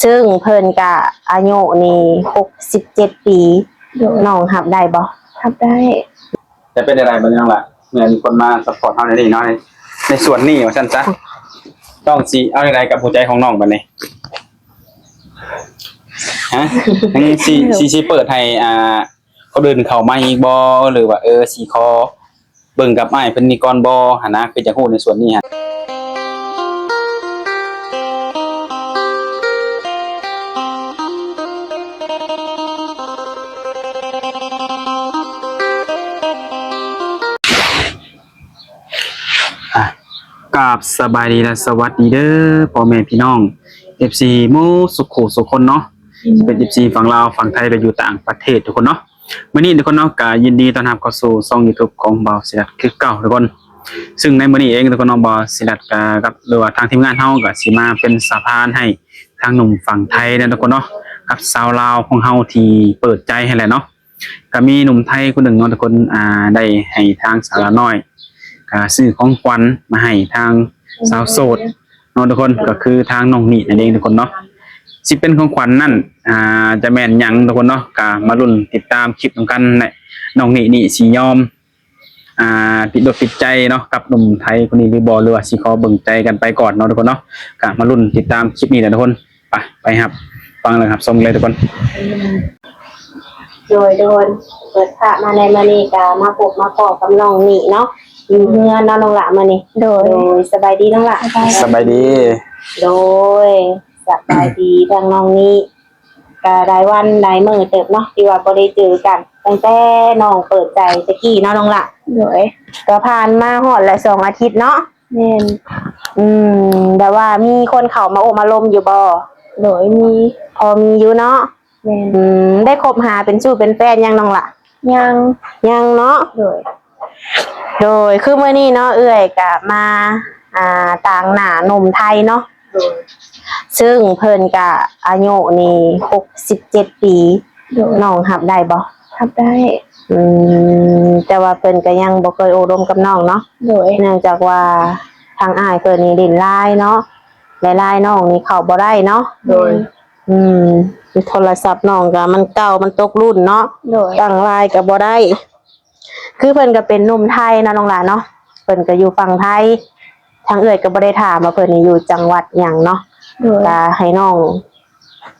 ເຊິ່ງເພິ່ນກະອາຍຸນີ້ຫົກສິບເຈັດປີ. ໂດຍ. ນ້ອງຮັບໄດ້ບໍ່? ຮັບໄດ້. ຈະເປັນຈັ່ງໃດບັດນີ້ນ້ອງລະ ເມື່ອມີຄົນມາຊັບພອດເຮົາໃນນີ້ເນາະ ໃນ ໃນສ່ວນນີ້ວ່າຊັ້ນຊະ. ນ້ອງຊິເອົາຈັ່ງໃດກັບຫົວໃຈຂອງນ້ອງບັດນີ້? ຮະ? ຍັງຊິ ຊິ ຊິເປີດໃຫ້ ອ່າ ຄົນອື່ນເຂົ້າມາອີກບໍ່ ຫຼືວ່າ ເອີ ຊິຂໍເບິ່ງກັບອ້າຍເພິ່ນນີ້ກ່ອນບໍ່ຫັ້ນນະ ຄືຢາກຮູ້ໃນສ່ວນນີ້ຫັ້ນ. ອ່ະ ກາບສະບາຍດີ ແລະ ສະຫວັດດີເດີ ພໍ່ແມ່ພີ່ນ້ອງ ເອັຟຊີ ໝົດສຸຂູສຸຄົນເນາະ ອືມ ເປັນ ເອັຟຊີ ຝັ່ງລາວ ຝັ່ງໄທ ແລະ ຢູ່ຕ່າງປະເທດທຸກຄົນເນາະ. ມື້ນີ້ທຸກຄົນເນາະ ກະຍິນດີຕ້ອນຮັບເຂົ້າສູ່ຊ່ອງຢູທູບຂອງບ່າວສີລັດຄືເກົ່າທຸກຄົນ. ຊຶ່ງໃນມື້ນີ້ເອງທຸກຄົນເນາະ ບ່າວສີລັດກະກັບ ຫຼືວ່າທາງທີມງານເຮົາກະຊິມາເປັນສະພານໃຫ້ທາງໜຸ່ມຝັ່ງໄທເນາະທຸກຄົນເນາະ ກັບສາວລາວຂອງເຮົາທີ່ເປີດໃຈຫັ້ນແຫຼະເນາະ. ກະມີໜຸ່ມໄທຄົນໜຶ່ງເນາະທຸກຄົນ ອ່າ ໄດ້ໃຫ້ທາງສາວລາວນ້ອຍ ກະຊື້ຂອງຂວັນມາໃຫ້ທາງສາວໂສດ ເນາະທຸກຄົນ ກໍຄືທາງນ້ອງນິນັ້ນເອງທຸກຄົນເນາະ. ຊິເປັນຂອງຂວັນນັ້ນ ອ່າ ຈະແມ່ນຫຍັງທຸກຄົນເນາະ ກໍມາລຸ້ນຕິດຕາມຄລິບນຳກັນແຫຼະ. ນ້ອງນິນີ້ຊິຍອມ ອ່າ ຕິດອົກຕິດໃຈເນາະ ກັບໜຸ່ມໄທຄົນນີ້ຫຼືບໍ່ ຫຼືວ່າຊິຂໍເບິ່ງໃຈກັນໄປກ່ອນເນາະທຸກຄົນເນາະ. ກໍມາລຸ້ນຕິດຕາມຄລິບນີ້ແຫຼະທຸກຄົນ. ໄປ ໄປຮັບຟັງ ແລະ ຮັບຊົມເລີຍທຸກຄົນ. ໂດຍ ໂດຍ ເປີດພາບມາໃນມື້ນີ້ກະມາພົບມາພໍ້ກັບນ້ອງນິເນາະ ຢູ່ເຮືອນເນາະນ້ອງຫຼ້າມື້ນີ້. ໂດຍ ໂດຍ ສະບາຍດີນ້ອງຫຼ້າ. ສະບາຍດີ. ໂດຍ ສະບາຍດີທາງນ້ອງນິ. ກະຫຼາຍວັນຫຼາຍມື້ເຕີບເນາະ ທີ່ວ່າບໍ່ໄດ້ເຈີກັນ ຕັ້ງແຕ່ນ້ອງເປີດໃຈຕະກີ້ເນາະນ້ອງຫຼ້າ. ໂດຍ ກະຜ່ານມາຮອດລະສອງອາທິດເນາະ. ແມ່ນ. ອືມ ແບບວ່າມີຄົນເຂົ້າມາໂອ້ມາລົມຢູ່ບໍ່? ໂດຍ ມີ. ພໍມີຢູ່ເນາະ. ແມ່ນ. ອືມ ໄດ້ຄົບຫາເປັນຊູ້ເປັນແຟນຍັງນ້ອງຫຼ້າ? ຍັງ. ຍັງເນາະ. ໂດຍ ໂດຍ ຄືມື້ນີ້ເນາະ ເອື້ອຍກະມາ ອ່າ ຕາງໜ້າໜຸ່ມໄທເນາະ. ໂດຍ ຊຶ່ງເພິ່ນກະອາຍຸນີ້ຫົກສິບເຈັດປີ. ໂດຍ ນ້ອງຮັບໄດ້ບໍ່? ຮັບໄດ້. ອືມ ແຕ່ວ່າເພິ່ນກະຍັງບໍ່ເຄີຍໂອ້ລົມກັບນ້ອງເນາະ. ໂດຍ ເນື່ອງຈາກວ່າທາງອ້າຍເພິ່ນນີ້ຫຼິ້ນລາຍເນາະ ແລະ ລາຍນ້ອງນີ້ເຂົ້າບໍ່ໄດ້ເນາະ. ໂດຍ ອືມ ໂທລະສັບນ້ອງກະມັນເກົ່າ ມັນຕົກລຸ້ນເນາະ. ໂດຍ ຕັ້ງລາຍກະບໍ່ໄດ້. ຄືເພິ່ນກໍເປັນໜຸ່ມໄທເນາະນ້ອງຫຼ້າເນາະ ເພິ່ນກໍຢູ່ຝັ່ງໄທ. ທາງເອື້ອຍກໍບໍ່ໄດ້ຖາມວ່າເພິ່ນນີ້ຢູ່ຈັງຫວັດຫຍັງເນາະ. ໂດຍ ກໍໃຫ້ນ້ອງ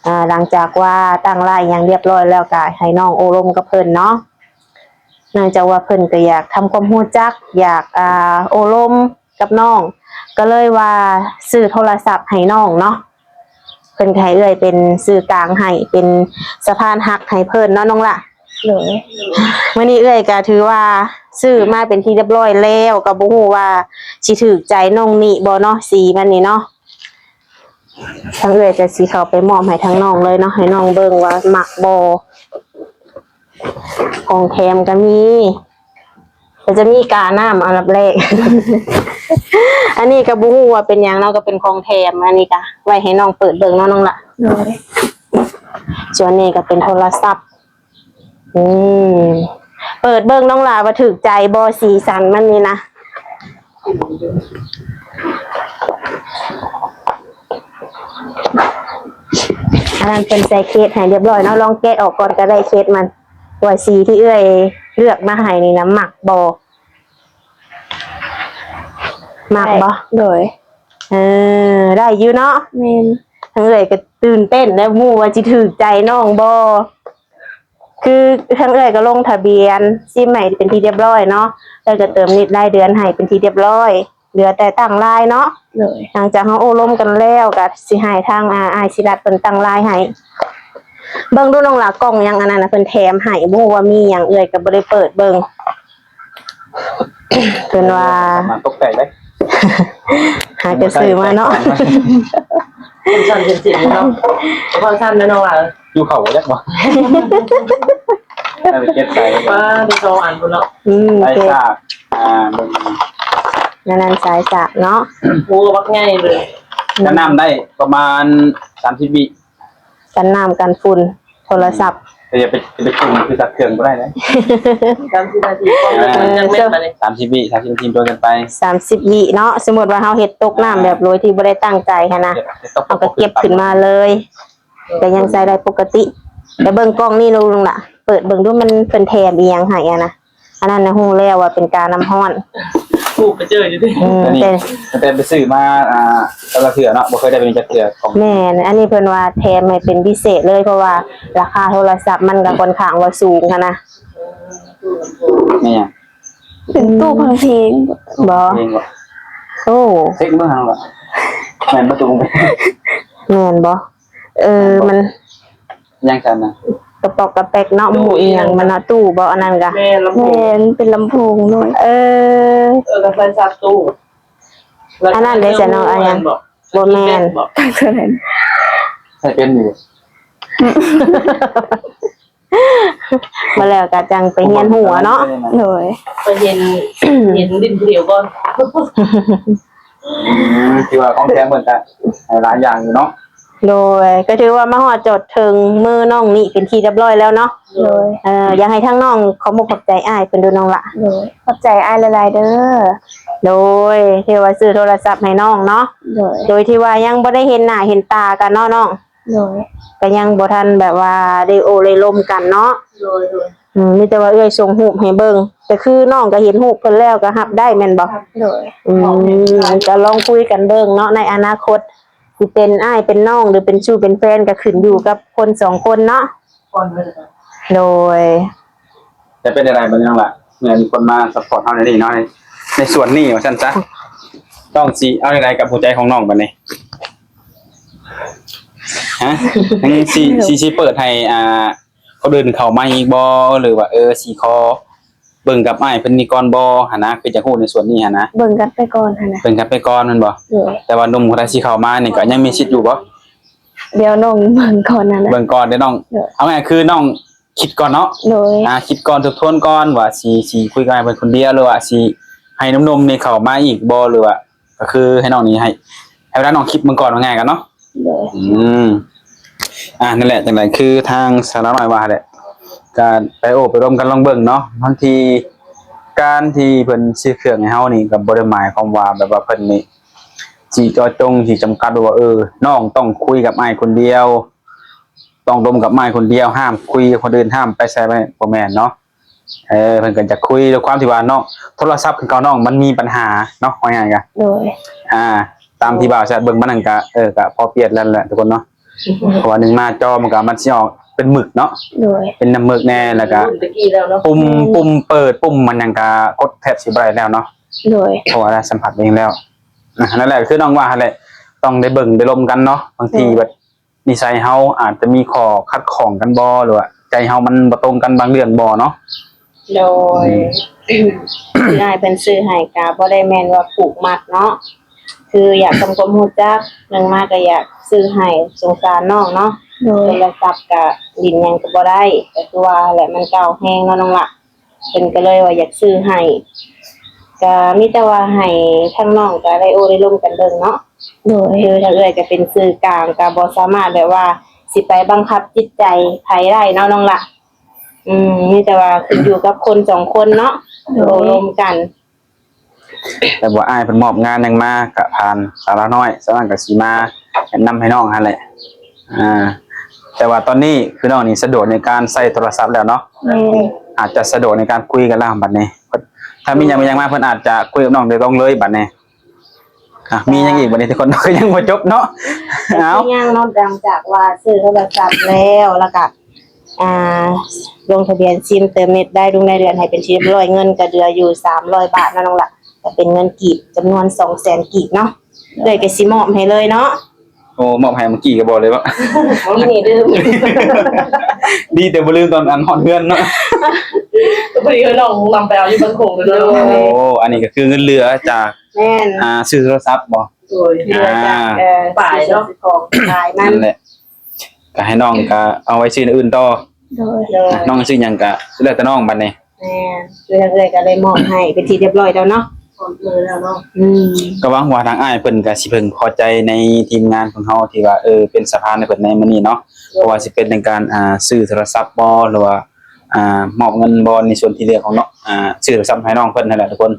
ອ່າ ຫຼັງຈາກວ່າຕັ້ງລາຍຫຍັງຮຽບຮ້ອຍແລ້ວ ກໍໃຫ້ນ້ອງໂອ້ລົມກັບເພິ່ນເນາະ ເນື່ອງຈາກວ່າເພິ່ນກໍຢາກທຳຄວາມຮູ້ຈັກ ຢາກ ອ່າ ໂອ້ລົມ ກັບນ້ອງ ກໍເລີຍວ່າຊື້ໂທລະສັບໃຫ້ນ້ອງເນາະ. ເພິ່ນກໍໃຫ້ເອື້ອຍເປັນສື່ກາງໃຫ້ ເປັນສະພານຮັກໃຫ້ເພິ່ນເນາະນ້ອງຫຼ້າ. ໂດຍ ມື້ນີ້ເອື້ອຍກໍຖືວ່າຊື້ມາເປັນທີ່ຮຽບຮ້ອຍແລ້ວ ກໍບໍ່ຮູ້ວ່າຊິຖືກໃຈນ້ອງນິບໍ່ເນາະ ສີມັນນີ້ເນາະ. ທາງເອື້ອຍກໍຊິເຂົ້າໄປມອບໃຫ້ທາງນ້ອງເລີຍເນາະ ໃຫ້ນ້ອງເບິ່ງວ່າມັກບໍ່. ຂອງແຖມກໍມີ ກໍຈະມີການ້ຳອັນດັບແລກ. ອັນນີ້ກໍບໍ່ຮູ້ວ່າເປັນຫຍັງເນາະ ກໍເປັນຂອງແຖມ. ອັນນີ້ກໍໄວ້ໃຫ້ນ້ອງເປີດເບິ່ງເນາະນ້ອງຫຼ້າ. ໂດຍ ສ່ວນນີ້ກໍເປັນໂທລະສັບ. ອືມ ເປີດເບິ່ງນ້ອງຫຼ້າວ່າຖືກໃຈບໍ່ ສີສັນມັນນີ້ນະ. ອັນນັ້ນເພິ່ນໃສ່ເຄສໃຫ້ຮຽບຮ້ອຍເນາະ ລອງແກະອອກກ່ອນກໍໄດ້ ເຄສມັນ ວ່າສີທີ່ເອື້ອຍເລືອກມາໃຫ້ນີ້ນະ ມັກບໍ່? ມັກບໍ່? ໂດຍ ເອີ ໄດ້ຢູ່ເນາະ. ແມ່ນ. ທາງເອື້ອຍກໍຕື່ນເຕັ້ນແລ້ວ ບໍ່ຮູ້ວ່າຊິຖືກໃຈນ້ອງບໍ່. ຄືທາງເອື້ອຍກໍລົງທະບຽນຊິມໃຫ້ເປັນທີ່ຮຽບຮ້ອຍເນາະ ເອື້ອຍກໍເຕີມນິດລາຍເດືອນໃຫ້ເປັນທີ່ຮຽບຮ້ອຍ ເຫຼືອແຕ່ຕັ້ງລາຍເນາະ. ໂດຍ ຫຼັງຈາກເຮົາໂອ້ລົມກັນແລ້ວ ກໍຊິໃຫ້ທາງ ອາ ອ້າຍສີລັດເພິ່ນຕັ້ງລາຍໃຫ້. ເບິ່ງດູນ້ອງຫຼ້າ ກ່ອງຫຍັງອັນນັ້ນນະ ເພິ່ນແຖມໃຫ້ ບໍ່ຮູ້ວ່າມີຫຍັງ ເອື້ອຍກໍບໍ່ໄດ້ເປີດເບິ່ງ. ເພິ່ນວ່າ ມາຕົກແຕກເດ້ ຫາແຕ່ຊື້ມາເນາະ. ສັ້ນໆ ເນາະ ເພາະສັ້ນແລ້ວນ້ອງຫຼ້າ ຫິວເຂົ້າບໍ່ຈັກບໍ່ ໄດ້ໄປເກັບໃສ່ ປາ ໄດ້ສອງອັນພຸ້ນເນາະ. ອືມ ໃສ່ສາກ ອ່າ ເບິ່ງ ນັ້ນ ນັ້ນສາຍສາກເນາະ. ໂອ້ ບັກໃຫຍ່ເລີຍ. ກັນນ້ຳໄດ້ປະມານສາມສິບວິ ກັນນ້ຳກັນຝຸ່ນ ໂທລະສັບ. ກໍຢ່າໄປ ຢ່າໄປຈຸ່ມຄືສັບເຄື່ອງບໍ່ໄດ້ເດ້. ສາມສິບນາທີ ອ່າ ຈັກແມ່ນບາດນີ້ ສາມສິບວິ ສາມສິບນາທີໂດນກັນໄປ ສາມສິບວິເນາະ. ສົມມຸດວ່າເຮົາເຮັດຕົກນ້ຳ ອ່າ ແບບໂດຍທີ່ບໍ່ໄດ້ຕັ້ງໃຈຫັ້ນນະ ເຮົາກໍເກັບຂຶ້ນມາເລີຍ ກໍຍັງໃຊ້ໄດ້ປົກກະຕິ. ແຕ່ເບິ່ງກ່ອງນີ້ລຸງລະ ເປີດເບິ່ງດູ ມັນເພິ່ນແຖມອີ່ຫຍັງໃຫ້ຫັ້ນນະ. ອັນນັ້ນນະ ຮູ້ແລ້ວວ່າເປັນການ້ຳຮ້ອນ ຮູ້ໄປເຈີຢູ່ເດ້. ອືມ ອັນນີ້ ແຕ່ ຕັ້ງແຕ່ໄປຊື້ມາ ອ່າ ແຕ່ລະເທື່ອເນາະ ບໍ່ເຄີຍໄດ້ເປັນຈັກເທື່ອຂອງ ແມ່ນ. ອັນນີ້ເພິ່ນວ່າແຖມໃຫ້ເປັນພິເສດເລີຍ ເພາະວ່າລາຄາໂທລະສັບມັນກໍຄ່ອນຂ້າງວ່າສູງຫັ້ນນະ. ແມ່ນຫຍັງ? ເປັນຕູ້ຟັງເພງບໍ? ເພງບໍ? ໂອ້ ເຊັກເບິ່ງຫັ້ນລະ ແມ່ນບໍ່ຕູ້? ແມ່ນບໍ່? ເອີ ມັນຍັງຊັ້ນນະ ກະປອກກະແປກເນາະ ໝູ່ອີ່ຫຍັງມັນເນາະ ຕູ້ບໍ່ ອັນນັ້ນກະ ແມ່ນ ລຳໂພງ ແມ່ນ ເປັນລຳໂພງເນາະ. ເອີ ເອີ ກະໃສ່ຊັບຕູ້ ອັນນັ້ນເດ້ຊະເນາະ ອັນຫຍັງ ບໍ່ແມ່ນ ໃສ່ເປັນຢູ່ ມາແລ້ວກະຈັ່ງໄປຮຽນຮູ້ເອົາເນາະ. ໂດຍ ໄປເຫັນ ເຫັນຫຼິ້ນຜູ້ດຽວກ່ອນ. ອືມ ຖືວ່າຂອງແຖມເພິ່ນກະຫຼາຍຢ່າງຢູ່ເນາະ. ໂດຍ ກໍຖືວ່າມາຮອດຈອດເຖິງມືນ້ອງນີ້ເປັນທີ່ຮຽບຮ້ອຍແລ້ວເນາະ. ໂດຍ ເອີ ຢາກໃຫ້ທາງນ້ອງຂອບມຸກຂອບໃຈອ້າຍເພິ່ນດູນ້ອງລະ. ໂດຍ ຂອບໃຈອ້າຍຫຼາຍໆເດີ. ໂດຍ ທີ່ວ່າຊື້ໂທລະສັບໃຫ້ນ້ອງເນາະ. ໂດຍ ໂດຍທີ່ວ່າຍັງບໍ່ໄດ້ເຫັນໜ້າເຫັນຕາກັນເນາະນ້ອງ. ໂດຍ ກໍຍັງບໍ່ທັນແບບວ່າໄດ້ໂອ້ໄດ້ລົມກັນເນາະ. ໂດຍ ໂດຍ ອືມ ມີແຕ່ວ່າເອື້ອຍສົ່ງຮູບໃຫ້ເບິ່ງ ກໍຄືນ້ອງກໍເຫັນຮູບເພິ່ນແລ້ວກໍຮັບໄດ້ແມ່ນບໍ່? ໂດຍ ອືມ ກໍລອງຄຸຍກັນເບິ່ງເນາະ ໃນອະນາຄົດຊິເປັນອ້າຍເປັນນ້ອງ ຫຼືເປັນຊູ້ເປັນແຟນ ກໍຂຶ້ນຢູ່ກັບຄົນສອງຄົນເນາະ. ໂດຍ ຈະເປັນຈັ່ງໃດບັດນີ້ນ້ອງລະ ເມື່ອມີຄົນມາຊັບພອດເຮົາໃນນີ້ເນາະ ໃນ ໃນສ່ວນນີ້ວ່າຊັ້ນຊະ ນ້ອງຊິເອົາຈັ່ງໃດກັບຫົວໃຈຂອງນ້ອງບັດນີ້? ຮະ ຍັງຊິ ຊິ ຊິເປີດໃຫ້ ອ່າ ຄົນອື່ນເຂົ້າມາອີກບໍ່ ຫຼືວ່າ ເອີ ຊິຂໍເບິ່ງກັບອ້າຍເພິ່ນນີ້ກ່ອນບໍ່ຫັ້ນນະ? ຄືຢາກຮູ້ໃນສ່ວນນີ້ຫັ້ນນະ ເບິ່ງກັນໄປກ່ອນຫັ້ນນະ ເບິ່ງກັນໄປກ່ອນແມ່ນບໍ່? ໂດຍ ແຕ່ວ່າໜຸ່ມຜູ້ໃດຊິເຂົ້າມານີ້ກໍຍັງມີສິດຢູ່ບໍ່? ດຽວນ້ອງເບິ່ງກ່ອນຫັ້ນນະ ເບິ່ງກ່ອນເດ້ນ້ອງ. ໂດຍ ເອົາງ່າຍຄືນ້ອງຄິດກ່ອນເນາະ. ໂດຍ ອ່າ ຄິດກ່ອນ ທົບທວນກ່ອນວ່າຊິ ຊິຄຸຍກັບອ້າຍເພິ່ນຄົນດຽວ ຫຼືວ່າຊິໃຫ້ໜຸ່ມໆນີ້ເຂົ້າມາອີກບໍ່ ຫຼືວ່າ ກໍຄືໃຫ້ນ້ອງນີ້ ໃຫ້ ໃຫ້ເວລານ້ອງຄິດເບິ່ງກ່ອນ ວ່າງ່າຍກັນເນາະ. ໂດຍ ອືມ ອ່າ ນັ້ນແຫຼະ ຈັ່ງໃດຄືທາງສາວລາວນ້ອຍວ່າແຫຼະ ກະໄປໂອ້ໄປລົມກັນລອງເບິ່ງເນາະ. ບາງທີການທີ່ເພິ່ນຊື້ເຄື່ອງໃຫ້ເຮົານີ້ ກໍບໍ່ໄດ້ໝາຍຄວາມວ່າແບບວ່າເພິ່ນນີ້ຊິເຈາະຈົງ ຊິຈຳກັດວ່າ ເອີ ນ້ອງຕ້ອງຄຸຍກັບອ້າຍຄົນດຽວ ຕ້ອງລົມກັບອ້າຍຄົນດຽວ ຫ້າມຄຸຍກັບຄົນອື່ນ ຫ້າມໄປໃສ ບໍ່ແມ່ນເນາະ. ເອີ ເພິ່ນກໍຢາກຄຸຍ ດ້ວຍຄວາມທີ່ວ່າເນາະ ໂທລະສັບຂອງເຂົານ້ອງມັນມີບັນຫາເນາະ ເວົ້າງ່າຍໆກະ ໂດຍ ອ່າ ຕາມທີ່ບ່າວແຊດເບິ່ງມານັ້ນກະ ເອີ ກະພໍປ່ຽນແລ້ວແຫຼະທຸກຄົນເນາະ. ເພາະວ່າໜຶ່ງໜ້າຈໍມັນກະ ມັນຊິອອກເປັນໝຶກເນາະ. ໂດຍ ເປັນນ້ຳໝຶກແດ່ ແລ້ວກະ ແຕ່ກີ້ແລ້ວເນາະ ປຸ່ມ ແມ່ນ ປຸ່ມເປີດ ປຸ່ມມັນຫຍັງກະກົດແທບຊິບໍ່ໄດ້ແລ້ວເນາະ. ໂດຍ ເພາະວ່າໄດ້ສຳຜັດເອງແລ້ວ. ອ່າ ນັ້ນແຫຼະ ຄືນ້ອງວ່າຫັ້ນແຫຼະ ຕ້ອງໄດ້ເບິ່ງໄດ້ລົມກັນເນາະ. ບາງທີ ໂດຍ ບັດ ນິໄສເຮົາອາດຈະມີຂໍ້ຂັດຂ້ອງກັນບໍ່ ຫຼືວ່າໃຈເຮົາມັນບໍ່ຕົງກັນບາງເລື່ອງບໍ່ເນາະ. ໂດຍ ອືມ ຄືອ້າຍເພິ່ນຊື້ໃຫ້ກະບໍ່ໄດ້ແມ່ນວ່າຜູກມັດເນາະ ຄືຢາກທຳຄວາມຮູ້ຈັກ ໜຶ່ງມາກະຢາກຊື້ໃຫ້ ສົງສານນ້ອງເນາະ. ໂດຍ ໂທລະສັບກະຫຼິ້ນຫຍັງກະບໍ່ໄດ້ ກະຄືວ່າແຫຼະ ມັນເກົ່າແຮງເນາະນ້ອງລະ. ເພິ່ນກໍເລີຍວ່າຢາກຊື້ໃຫ້ ກໍມີແຕ່ວ່າໃຫ້ທາງນ້ອງກໍໄດ້ໂອ້ໄດ້ລົມກັນເບິ່ງເນາະ. ໂດຍ ຄືທາງເອື້ອຍກໍເປັນສື່ກາງ ກໍບໍ່ສາມາດແບບວ່າຊິໄປບັງຄັບຈິດໃຈໃຜໄດ້ເນາະນ້ອງລະ. ອືມ ມີແຕ່ວ່າຂຶ້ນຢູ່ກັບຄົນສອງຄົນເນາະ. ໂດຍ ໂອ້ລົມກັນ ແຕ່ວ່າອ້າຍເພິ່ນມອບງານຫຍັງມາກະຜ່ານສາວລາວນ້ອຍ ສາວນັ້ນກະຊິມາແນະນຳໃຫ້ນ້ອງຫັ້ນແຫຼະ. ອ່າ ແຕ່ວ່າຕອນນີ້ຄືນ້ອງນີ້ສະດວກໃນການໃຊ້ໂທລະສັບແລ້ວເນາະ. ແມ່ນ ອາດຈະສະດວກໃນການຄຸຍກັນແລ້ວບັດນີ້ ຖ້າມີຫຍັງ ໂດຍ ມີຫຍັງມາເພິ່ນອາດຈະຄຸຍກັບນ້ອງໂດຍຕົງເລີຍບັດນີ້. ອ່າ ມີຫຍັງອີກບັດນີ້ ທຸກຄົນ ກໍຍັງບໍ່ຈົບເນາະ. ເອົາ ຍັງເນາະ ຫຼັງຈາກວ່າຊື້ໂທລະສັບແລ້ວ ແລ້ວກະ ອ່າ ລົງທະບຽນຊິມ ເຕີມເນັດໄດ້ ລຸງໄດ້ເດືອນໃຫ້ເປັນທີ່ຮຽບຮ້ອຍ ເງິນກໍເຫຼືອຢູ່ສາມຮ້ອຍບາດເນາະນ້ອງລະ ກໍເປັນເງິນກີບຈຳນວນສອງແສນກີບເນາະ. ເອື້ອຍກໍຊິມອບໃຫ້ເລີຍເນາະ. ໂອ້ ມອບໃຫ້ເມື່ອກີ້ກໍບອກເລີຍວ່າ ນີ້ນີ້ລືມ ດີແຕ່ບໍ່ລືມຕອນອັນຮອດເຮືອນເນາະ. ກໍພໍດີນ້ອງນຳໄປເອົາຢູ່ບ້ານໂຂງເລີຍເນາະ. ໂອ້ ອັນນີ້ກໍຄືເງິນເຫຼືອຈາກ ແມ່ນ ອ່າ ຊື້ໂທລະສັບບໍ? ໂດຍ ເຫຼືອຈາກ ອ່າ ເອີ ປາຍເນາະ ຊື້ຂອງ ຂາຍມັນ ນັ້ນແຫຼະ ກໍໃຫ້ນ້ອງກໍເອົາໄວ້ຊື້ແນວອື່ນຕໍ່. ໂດຍ ໂດຍ ນ້ອງຊື້ຫຍັງກໍແລ້ວແຕ່ນ້ອງບັດນີ້. ແມ່ນ ຄືທາງເອື້ອຍກໍໄດ້ມອບໃຫ້ເປັນທີ່ຮຽບຮ້ອຍແລ້ວເນາະ. ອນເອີແລ້ວເນາະ ອືມ ກໍຫວັງວ່າທາງອ້າຍເພິ່ນກໍຊິເພິ່ງພໍໃຈໃນທີມງານຂອງເຮົາທີ່ວ່າ ເອີ ເປັນສະພານໃຫ້ເພິ່ນໃນມື້ນີ້ເນາະ ເພາະວ່າຊິເປັນໃນການ ອ່າ ຊື້ໂທລະສັບບໍ ຫຼືວ່າ ອ່າ ມອບເງິນບໍ ໃນສ່ວນທີ່ເຫຼືອຂອງເນາະ ອ່າ ຊື້ໂທລະສັບໃຫ້ນ້ອງເພິ່ນຫັ້ນແຫຼະທຸກຄົນ.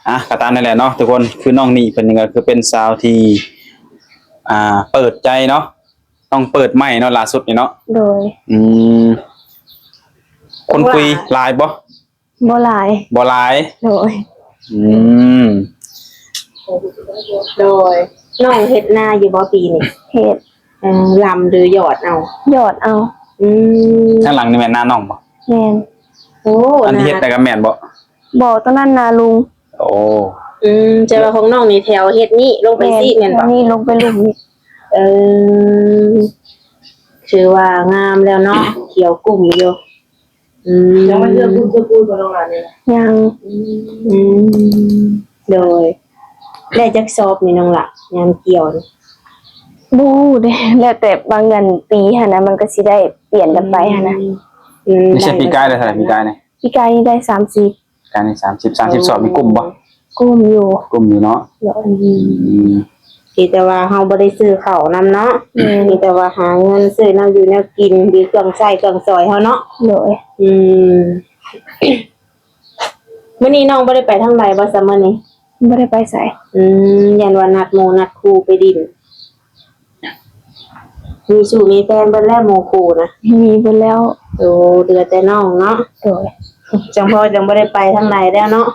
ອ່ະ ກໍຕາມນັ້ນແຫຼະເນາະທຸກຄົນ ຄືນ້ອງນີ້ເພິ່ນນີ້ກໍຄືເປັນສາວທີ່ ອ່າ ເປີດໃຈເນາະ ນ້ອງເປີດໃໝ່ເນາະ ລ່າສຸດນີ້ເນາະ ໂດຍ ອືມ ຄົນຄຸຍຫຼາຍບໍ່? ບໍ່ຫຼາຍ ບໍ່ຫຼາຍ ໂດຍ ອືມ ໂດຍ ນ້ອງເຮັດນາຢູ່ບໍ່ປີນີ້? ເຮັດ ເອີ ລຳຫຼືຢອດເອົາ? ຢອດເອົາ ອືມ ທາງຫຼັງນີ້ແມ່ນນານ້ອງບໍ່? ແມ່ນ ໂອ້ ອັນທີ່ເຮັດນັ້ນກໍແມ່ນບໍ່? ບໍ່ ຕອນນັ້ນນາລຸງ ໂອ້ ອືມ ແຕ່ວ່າຂອງນ້ອງນີ້ແຖວເຮັດນີ້ລົງໄປ ແມ່ນ ຊີ້ແມ່ນບໍ່? ນີ້ລົງໄປລຸ່ມນີ້ ເອີ ຖືວ່າງາມແລ້ວເນາະ ຂຽວກຸ້ມຢູ່ ອືມ ຍັງບໍ່ເລືອກບຸນເທື່ອປູນບໍ່ນ້ອງຫຼານນີ້? ຍັງ ອືມ ອືມ ໂດຍ ໄດ້ຈັກຊອບນີ້ນ້ອງຫຼານ ຍາມກ່ຽວນີ້? ບໍ່ຮູ້ເດ້ ແລ້ວແຕ່ບາງອັນປີຫັ້ນນະ ມັນກໍຊິໄດ້ປ່ຽນກັນໄປຫັ້ນນະ ອືມ ອືມ ນີ້ເຊັ່ນປີກາຍໄດ້ເທົ່າໃດ? ປີກາຍນີ້ ປີກາຍນີ້ໄດ້ສາມສິບ ການນີ້ສາມສິບ ສາມສິບສອບນີ້ກຸ້ມບໍ່? ກຸ້ມຢູ່ ກຸ້ມຢູ່ເນາະ ໂດຍ ອືມ ມີແຕ່ວ່າເຮົາບໍ່ໄດ້ຊື້ເຂົ້ານຳເນາະ ແມ່ນ ມີແຕ່ວ່າຫາເງິນຊື້ແນວຢູ່ແນວກິນ ຫຼືເຄື່ອງໃຊ້ເຄື່ອງສອຍເຮົາເນາະ ໂດຍ ອືມ ມື້ນີ້ນ້ອງບໍ່ໄດ້ໄປທາງໃດບໍ່ຊະມື້ນີ້? ບໍ່ໄດ້ໄປໃສ ອືມ ຢ້ານວ່ານັດໝູ່ນັດຄູ່ໄປດິນ ມີຊູ້ມີແຟນເບິດແລ້ວໝູ່ຄູ່ນະ? ມີເບິດແລ້ວ ໂອ້ ເຫຼືອແຕ່ນ້ອງເນາະ ໂດຍ ຈັ່ງພໍຈັ່ງບໍ່ໄດ້ໄປທາງໃດແລ້ວເນາະ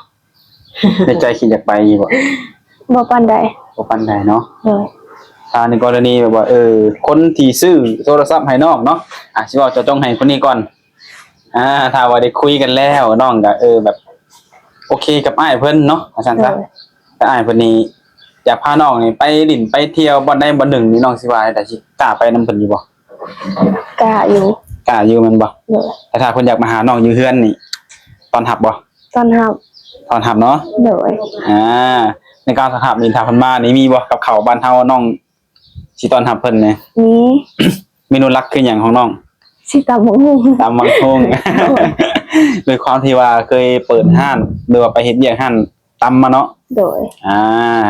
ໃນໃຈຄິດຢາກໄປຢູ່ບໍ່? ບໍ່ປານໃດ ບໍ່ປານໃດເນາະ ໂດຍ ຖ້າໃນກໍລະນີແບບວ່າ ເອີ ຄົນທີ່ຊື້ໂທລະສັບໃຫ້ນ້ອງເນາະ ອາ ຊິເວົ້າເຈາະຈົງໃຫ້ຄົນນີ້ກ່ອນ ອາ ຖ້າວ່າໄດ້ຄຸຍກັນແລ້ວ ນ້ອງກໍ ເອີ ແບບໂອເຄກັບອ້າຍເພິ່ນເນາະ ວ່າຊັ້ນຊະ ໂດຍ ແຕ່ອ້າຍເພິ່ນນີ້ຢາກພານ້ອງນີ້ໄປຫຼິ້ນໄປທ່ຽວບ່ອນໃດບ່ອນໜຶ່ງນີ້ ນ້ອງຊິວ່າຈັ່ງໃດ ຊິກ້າໄປນຳເພິ່ນຢູ່ບໍ່? ກ້າຢູ່ ກ້າຢູ່ແມ່ນບໍ່? ໂດຍ ແຕ່ຖ້າເພິ່ນຢາກມາຫານ້ອງຢູ່ເຮືອນນີ້ ຕ້ອນຮັບບໍ່? ຕ້ອນຮັບ ຕ້ອນຮັບເນາະ ໂດຍ ອາ ໃນການຕ້ອນຮັບນີ້ ຖ້າເພິ່ນມານີ້ ມີບໍ່ກັບເຂົ້າບ້ານເຮົາ ນ້ອງ ຊິຕ້ອນຮັບເພິ່ນແດ່? ມີ ເມນູຫຼັກຄືຫຍັງຂອງນ້ອງ? ຊິຕຳບັກຫຸ່ງ ຕຳບັກຫຸ່ງ ໂດຍ ດ້ວຍຄວາມທີ່ວ່າເຄີຍເປີດຮ້ານ ຫຼືວ່າໄປເຮັດວຽກຮ້ານຕຳມາເນາະ ໂດຍ ອາ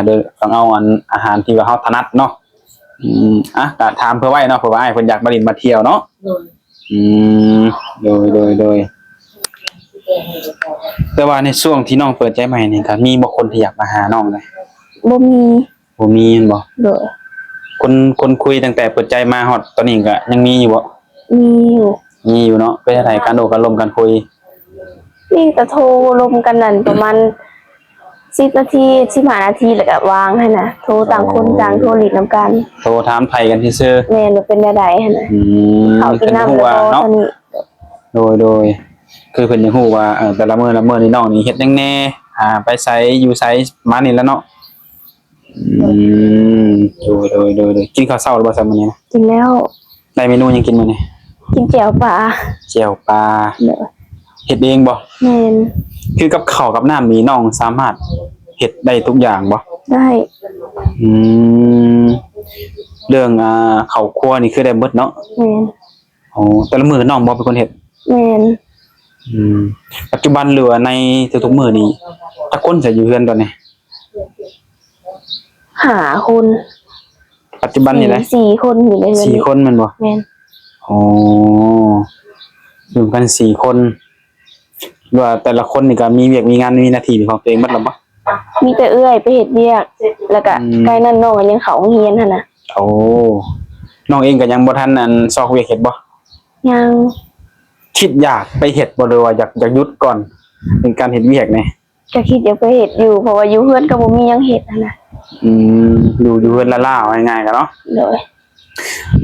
ໂດຍຕ້ອງເອົາອັນອາຫານທີ່ວ່າເຮົາຖະໜັດເນາະ ອືມ ອາ ກະຖາມເພື່ອໄວ້ເນາະ ເພື່ອວ່າອ້າຍເພິ່ນຢາກມາຫຼິ້ນມາທ່ຽວເນາະ ໂດຍ ອືມ ໂດຍ ໂດຍ ໂດຍ ແຕ່ວ່າໃນຊ່ວງທີ່ນ້ອງເປີດໃຈໃໝ່ນີ້ ກະມີບໍ່ຄົນທີ່ຢາກມາຫານ້ອງນະ? ບໍ່ມີ ບໍ່ມີແມ່ນບໍ່? ໂດຍ ຄົນ ຄົນຄຸຍຕັ້ງແຕ່ເປີດໃຈມາຮອດຕອນນີ້ກະຍັງມີຢູ່ບໍ່? ມີຢູ່ ມີຢູ່ເນາະ ເປັນຈັ່ງໃດ ການໂອ້ການລົມການຄຸຍ? ມີແຕ່ໂທລົມກັນນັ້ນປະມານສິບນາທີ ສິບຫ້ານາທີ ແລ້ວກະວາງຫັ້ນນະ ໂທຕ່າງຄົນ ອໍ ຕ່າງໂທຫຼິ້ນນຳກັນ ໂທຖາມໄຖ່ກັນຊື່ໆ ແມ່ນ ວ່າເປັນແນວໃດຫັ້ນນະ ອືມ ເຂົ້າກິນນ້ຳແລ້ວບໍ່ ເນາະ ເທົ່ານີ້ ໂດຍ ໂດຍ ຄືເພິ່ນຢາກຮູ້ວ່າ ເອີ ແຕ່ລະມື້ລະມື້ນີ້ນ້ອງນີ້ເຮັດຫຍັງແດ່ ອາ ໄປໃສ ຢູ່ໃສ ປະມານນີ້ແຫຼະເນາະ ອືມ ໂດຍ ໂດຍ ໂດຍ ໂດຍ ກິນເຂົ້າເຊົ້າແລ້ວບໍ່ຊະມື້ນີ້ນະ? ກິນແລ້ວ ໄດ້ເມນູຫຍັງກິນມື້ນີ້? ກິນແຈ່ວປາ ແຈ່ວປາ ໂດຍ ເຮັດເອງບໍ່? ແມ່ນ ຄືກັບເຂົ້າກັບນ້ຳນີ້ນ້ອງສາມາດເຮັດໄດ້ທຸກຢ່າງບໍ່? ໄດ້ ອືມ ເລື່ອງ ອ່າ ເຂົ້າຄົວນີ້ຄືໄດ້ເບິດເນາະ? ແມ່ນ ໂອ້ ແຕ່ລະມື້ນ້ອງບໍ່ເປັນຄົນເຮັດ? ແມ່ນ ອືມ ປັດຈຸບັນ ຫຼືວ່າໃນທຸກໆມື້ນີ້ ຈັກຄົນຊະຢູ່ເຮືອນຕອນນີ້? ຫ້າຄົນ ປັດຈຸບັນນີ້ນະ ສີ່ ສີ່ຄົນຢູ່ໃນເຮືອນ ສີ່ຄົນແມ່ນບໍ່? ແມ່ນ ໂອ້ ຢູ່ນຳກັນສີ່ຄົນ ຫຼືວ່າແຕ່ລະຄົນນີ້ກໍມີວຽກມີງານ ມີໜ້າທີ່ເປັນຂອງຕົວເອງເບິດແລ້ວບໍ່? ມີແຕ່ເອື້ອຍໄປເຮັດວຽກ ແລ້ວກະ ອືມ ໃກ້ນັ້ນນ້ອງກໍຍັງເຂົ້າໂຮງຮຽນຫັ້ນນະ ໂອ້ ນ້ອງເອງກໍຍັງບໍ່ທັນອັນຊອກວຽກເຮັດບໍ່? ຍັງ ຄິດຢາກໄປເຮັດບໍ່ ຫຼືວ່າຢາກ ຢາກຢຸດກ່ອນໃນການເຮັດວຽກນີ້? ກໍຄິດຢາກໄປເຮັດຢູ່ ເພາະວ່າຢູ່ເຮືອນກໍບໍ່ມີຫຍັງເຮັດຫັ້ນນະ ອືມ ຢູ່ ຢູ່ເຮືອນລ້າໆ ເວົ້າງ່າຍໆ ກໍເນາະ ໂດຍ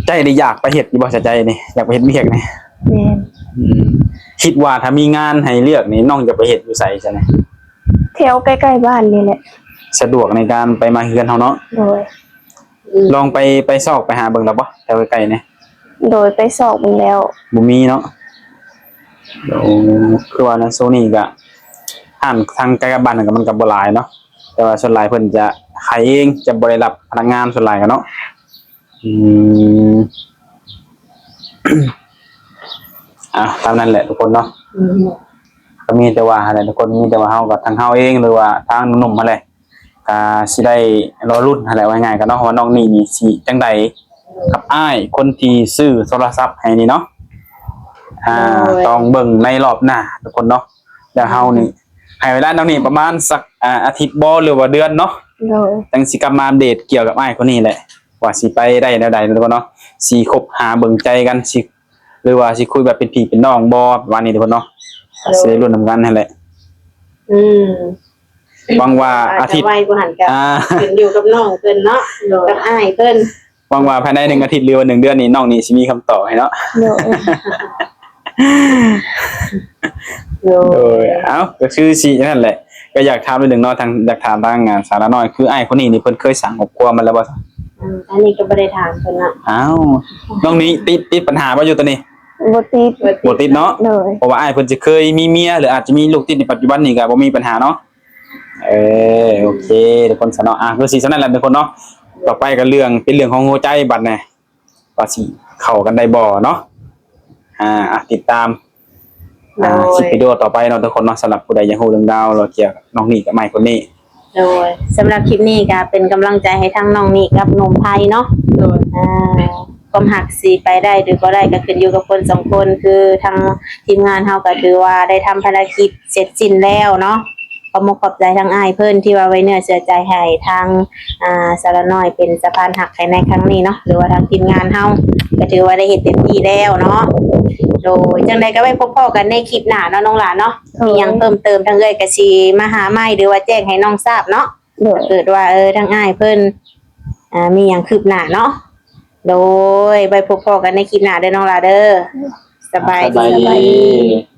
ໃຈນີ້ຢາກໄປເຮັດຢູ່ບໍ່ ໃຈນີ້ຢາກໄປເຮັດວຽກນີ້? ແມ່ນ ອືມ ຄິດວ່າຖ້າມີງານໃຫ້ເລືອກນີ້ ນ້ອງຈະໄປເຮັດຢູ່ໃສຊັ້ນນະ? ແຖວໃກ້ໆບ້ານນີ້ແຫຼະ ສະດວກໃນການໄປມາເຮືອນເຮົາເນາະ ໂດຍ ລອງໄປ ໄປຊອກໄປຫາເບິ່ງແລ້ວບໍ່ ແຖວໃກ້ໆນີ້? ໂດຍ ໄປຊອກເບິ່ງແລ້ວ ບໍ່ມີເນາະ ໂອ້ ຄືວ່າໃນຊ່ວງນີ້ກະ ຮ້ານທາງໃກ້ກັບບ້ານນັ້ນກະ ມັນກະບໍ່ຫຼາຍເນາະ ແຕ່ວ່າສ່ວນຫຼາຍເພິ່ນຈະຂາຍເອງ ຈະບໍ່ໄດ້ຮັບພະນັກງານ ສ່ວນຫຼາຍກະເນາະ ອືມ ອ່າ ຕາມນັ້ນແຫຼະທຸກຄົນເນາະ ອືມ ກໍມີແຕ່ວ່າຫັ້ນແຫຼະທຸກຄົນ ມີແຕ່ວ່າເຮົາກໍ ທາງເຮົາເອງ ຫຼືວ່າທາງໜຸ່ມໆຫັ້ນແຫຼະ ກໍຊິໄດ້ລໍລຸ້ນຫັ້ນແຫຼະ ວ່າງ່າຍໆກໍເນາະ ວ່ານ້ອງນີ້ນີ້ຊິຈັ່ງໃດກັບອ້າຍຄົນທີ່ຊື້ໂທລະສັບໃຫ້ນີ້ເນາະ. ອ່າ ໂດຍ ຕ້ອງເບິ່ງໃນລອບໜ້າທຸກຄົນເນາະ. ແລ້ວເຮົານີ້ໃຫ້ເວລານ້ອງນີ້ປະມານສັກ ອ່າ ອາທິດບໍ່ ຫຼືວ່າເດືອນເນາະ ໂດຍ ຈັ່ງຊິກັບມາອັບເດດກ່ຽວກັບອ້າຍຄົນນີ້ແຫຼະ ວ່າຊິໄປໄດ້ແນວໃດທຸກຄົນເນາະ ຊິຄົບຫາເບິ່ງໃຈກັນ ຊິ ຫຼືວ່າຊິຄຸຍແບບເປັນພີ່ເປັນນ້ອງບໍ່ ປະມານນີ້ທຸກຄົນເນາະ ກໍຊິໄດ້ ໂດຍ ລຸ້ນນຳກັນຫັ້ນແຫຼະ. ອືມ ຫວັງວ່າອາທິດ ອາດຈະໄວກວ່າຫັ້ນກໍ ອ່າ ຂຶ້ນຢູ່ກັບນ້ອງເພິ່ນເນາະ ໂດຍ ກັບອ້າຍເພິ່ນ. ຫວັງວ່າພາຍໃນໜຶ່ງອາທິດ ຫຼືວ່າໜຶ່ງເດືອນນີ້ ນ້ອງນີ້ຊິມີຄຳຕອບໃຫ້ເນາະ ໂດຍ ໂດຍ ໂດຍ ເອົ້າ ກໍຄືຊິນັ້ນແຫຼະ ກໍຢາກຖາມໜ້ອຍໜຶ່ງເນາະ ທາງ ຢາກຖາມທາງ ອ່າ ສາວລານ້ອຍ ຄືອ້າຍຄົນນີ້ນີ້ເພິ່ນເຄີຍສ້າງຄອບຄົວມາແລ້ວບໍ່? ອືມ ອັນນີ້ກໍບໍ່ໄດ້ຖາມເພິ່ນເນາະ. ອ້າວ ນ້ອງນີ້ຕິດ ຕິດບັນຫາບໍ່ຢູ່ຕອນນີ້? ບໍ່ຕິດ ບໍ່ຕິດເນາະ ໂດຍ ເພາະວ່າອ້າຍເພິ່ນຈະເຄີຍມີເມຍ ຫຼືອາດຈະມີລູກຕິດໃນປັດຈຸບັນນີ້ກໍບໍ່ມີບັນຫາເນາະ. ເອີ ໂອເຄ ທຸກຄົນຊະເນາະ ອ່າ ຄືຊິສ່ຳນັ້ນແຫຼະທຸກຄົນເນາະ. ຕໍ່ໄປກໍເລື່ອງ ເປັນເລື່ອງຂອງຫົວໃຈບັດນີ້ ວ່າຊິເຂົ້າກັນໄດ້ບໍ່ເນາະ. ອ່າ ອ່ະ ຕິດຕາມ ອ່າ ໂດຍ ຄລິບວິດີໂອຕໍ່ໄປເນາະທຸກຄົນເນາະ. ສຳລັບຜູ້ໃດຢາກຮູ້ເລື່ອງລາວ ຫຼືກ່ຽວກັບນ້ອງນີ້ກັບອ້າຍຄົນນີ້ ໂດຍ ສຳລັບຄລິບນີ້ກໍເປັນກຳລັງໃຈໃຫ້ທັງນ້ອງນີ້ກັບໜຸ່ມໄທເນາະ ໂດຍ ອ່າ ຄວາມຮັກຊິໄປໄດ້ຫຼືບໍ່ໄດ້ກໍຂຶ້ນຢູ່ກັບຄົນສອງຄົນ ຄືທາງທີມງານເຮົາກໍຖືວ່າໄດ້ທຳພາລະກິດເສັດສິ້ນແລ້ວເນາະ. ຂອບມຸກຂອບໃຈທາງອ້າຍເພິ່ນທີ່ວ່າໄວ້ເນື້ອເຊື່ອໃຈໃຫ້ທາງ ອ່າ ສາວລານ້ອຍເປັນສະພານຮັກໃຫ້ໃນຄັ້ງນີ້ເນາະ ຫຼືວ່າທາງທີມງານເຮົາກໍຖືວ່າໄດ້ເຮັດເຕັມທີ່ແລ້ວເນາະ. ໂດຍ ຈັ່ງໃດກໍໄວ້ພົບພໍ້ກັນໃນຄລິບໜ້າເນາະນ້ອງຫຼ້າເນາະ. ໂດຍ ມີຫຍັງເພີ່ມເຕີມທາງເອື້ອຍກໍຊິມາຫາໃໝ່ ຫຼືວ່າແຈ້ງໃຫ້ນ້ອງຊາບເນາະ. ໂດຍ ຖ້າເກີດວ່າ ເອີ ທາງອ້າຍເພິ່ນ ອ່າ ມີຫຍັງຄືບໜ້າເນາະ. ໂດຍ ໄວ້ພົບພໍ້ກັນໃນຄລິບໜ້າເດີນ້ອງຫຼ້າເດີ. ສະບາຍດີ ສະບາຍດີ.